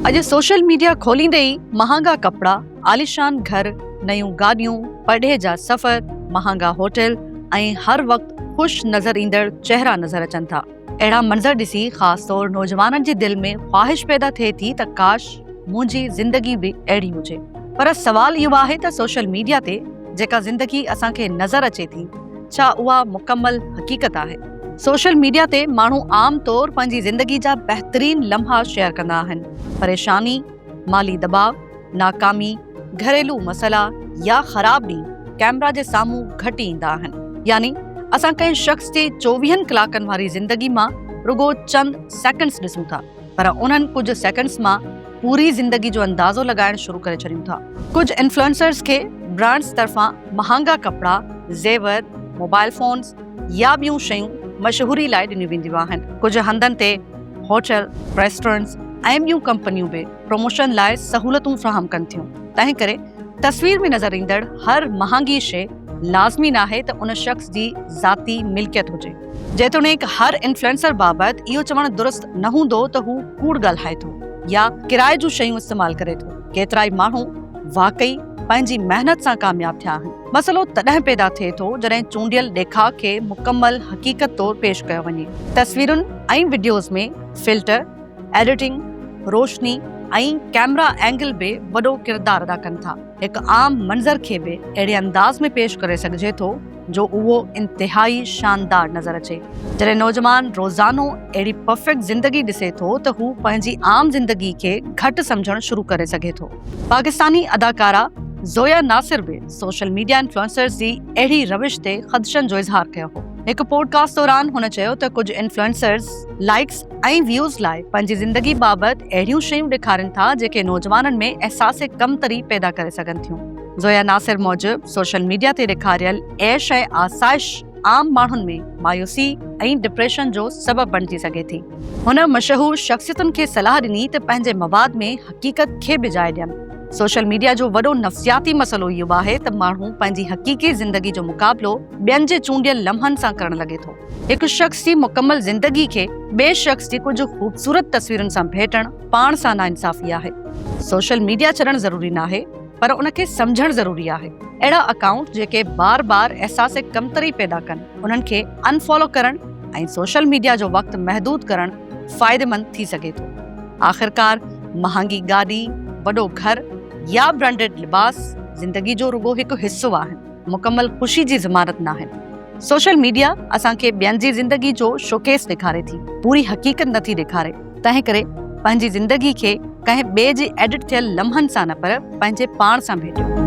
اڄ social media کوليندي ئي مهانگا ڪپڙا، عاليشان گهر، نيون گاڏيون، پرڏيهه جا سفر، مهانگا هوٽل ۽ هر وقت خوش نظر ايندڙ چهرا نظر اچن ٿا. اهڙا منظر ڏسي خاص طور نوجوانن جي دل ۾ خواهش پيدا ٿئي ٿي ته ڪاش منهنجي زندگي به اهڙي هجي. پر سوال اهو آهي ته سوشل ميڊيا تي جيڪا زندگي اسان کي نظر اچي ٿي ڇا اها مڪمل حقيقت آهي؟ سوشل ميڊيا تي ماڻهو عام طور پنهنجي زندگي جا بهترين لمحا شيئر ڪندا آهن. پريشاني، مالي دٻاء، ناڪامي، گهريلو مسئلا يا خراب ڏينهن ڪئميرا جي سامهون گهٽ ايندا آهن. يعني اسان ڪنهن شخص جي چوويهن ڪلاڪن واري زندگي مان رڳو چند سيڪنڊز ڏسون ٿا پر انهن ڪجهه سيڪنڊز مان پوري زندگي جو اندازو لڳائڻ شروع ڪري ڇڏيون ٿا. ڪجهه انفلوئنسرز کي برانڊز طرفان مهانگا ڪپڙا، زيور، موبائل فونز يا ٻيون شيون مشهوري لاء ڏنيون وينديون آهن. ڪجهه هنڌن تي هوٽل، ريسٽورنٽس ۽ ٻيون ڪمپنيون به پروموشن لاء سهولتون فراهم ڪن ٿيون. تنهن ڪري تصوير ۾ نظر ايندڙ هر مهانگي شيء لازمي ناهي ته ان شخص جي ذاتي ملڪيت هجي. جيتوڻيڪ هر انفلوئنسر بابت اهو چوڻ درست نه هوندو ته هو ڪوڙ ڳالهائي ٿو يا ڪرائي جون شيون استعمال ڪري ٿو. ڪيترائي ماڻهو واقعي پنهنجي محنت سان ڪامياب ٿيا آهن. مسئلو تڏهن پيدا ٿئي ٿو جڏهن چونڊيل ڏيکاء کي مڪمل حقيقت طور پيش ڪيو وڃي. تصويرن ۽ وڊيوز ۾ فلٽر، ايڊيٽنگ، روشني ۽ ڪئميرا اينگل به وڏو ڪردار ادا ڪن ٿا. هڪ عام منظر کي به اهڙي انداز ۾ پيش ڪري سگهجي ٿو جو اهو انتهائي شاندار نظر اچي. جڏهن نوجوان روزانو اهڙي پرفيڪٽ زندگي ڏسي ٿو ته هو پنهنجي عام زندگي کي گهٽ سمجهڻ شروع ڪري سگهي ٿو. پاڪستاني اداڪارا زويا ناصر به سوشل ميڊيا انفلوئنسرز جي اهڙي روش تي خدشن جو اظهار ڪيو هو. هڪ پوڊ ڪاسٽ دوران هن چيو ته ڪجهه انفلوئنسرز لائيڪس ۽ ويوز لاء پنهنجي زندگي بابت اهڙيون شيون ڏيکارين ٿا جيڪي نوجوانن ۾ احساس ڪمتري پيدا ڪري سگهن ٿيون. زويا ناصر موجب سوشل ميڊيا تي ڏيکاريل عيش ۽ آسائش عام ماڻهن ۾ مايوسي ۽ ڊپريشن جو سبب بڻجي سگهي ٿي. هن مشهور شخصيتن کي صلاح ڏني ته پنهنجي مواد ۾ حقيقت کي به جاء ڏين. سوشل ميڊيا جو وڏو نفسياتي مسئلو اهو آهي ته ماڻهو پنهنجي حقيقي زندگي جو مقابلو ٻين جي چونڊيل لمحن سان ڪرڻ لڳي ٿو. هڪ شخص جي مڪمل زندگي کي ٻئي شخص جي ڪجهه خوبصورت تصويرن سان ڀيٽڻ پاڻ سان ناانصافي آهي. سوشل ميڊيا ڇڏڻ ضروري ناهي پر ان کي سمجهڻ ضروري آهي. اهڙا اڪائونٽ جيڪي بار بار احساس ڪمتري پيدا ڪن انهن کي ان فالو ڪرڻ ۽ سوشل ميڊيا جو وقت محدود ڪرڻ فائديمند ٿي سگهي ٿو. آخرڪار مهانگي گاڏي، وڏو گهر يا برانڊيڊ لباس زندگي جو رڳو هڪ حصو آهن، مڪمل خوشي جي ضمانت ناهن. سوشل ميڊيا اسان کي ٻين جي زندگي جو شوڪيس ڏيکاري ٿي، پوري حقيقت نٿي ڏيکاري. تنهن ڪري پنهنجي زندگي کي ڪنهن ٻئي جي ايڊٽ ٿيل لمحن سان نه پر پنهنجي پاڻ سان ڀيٽيو.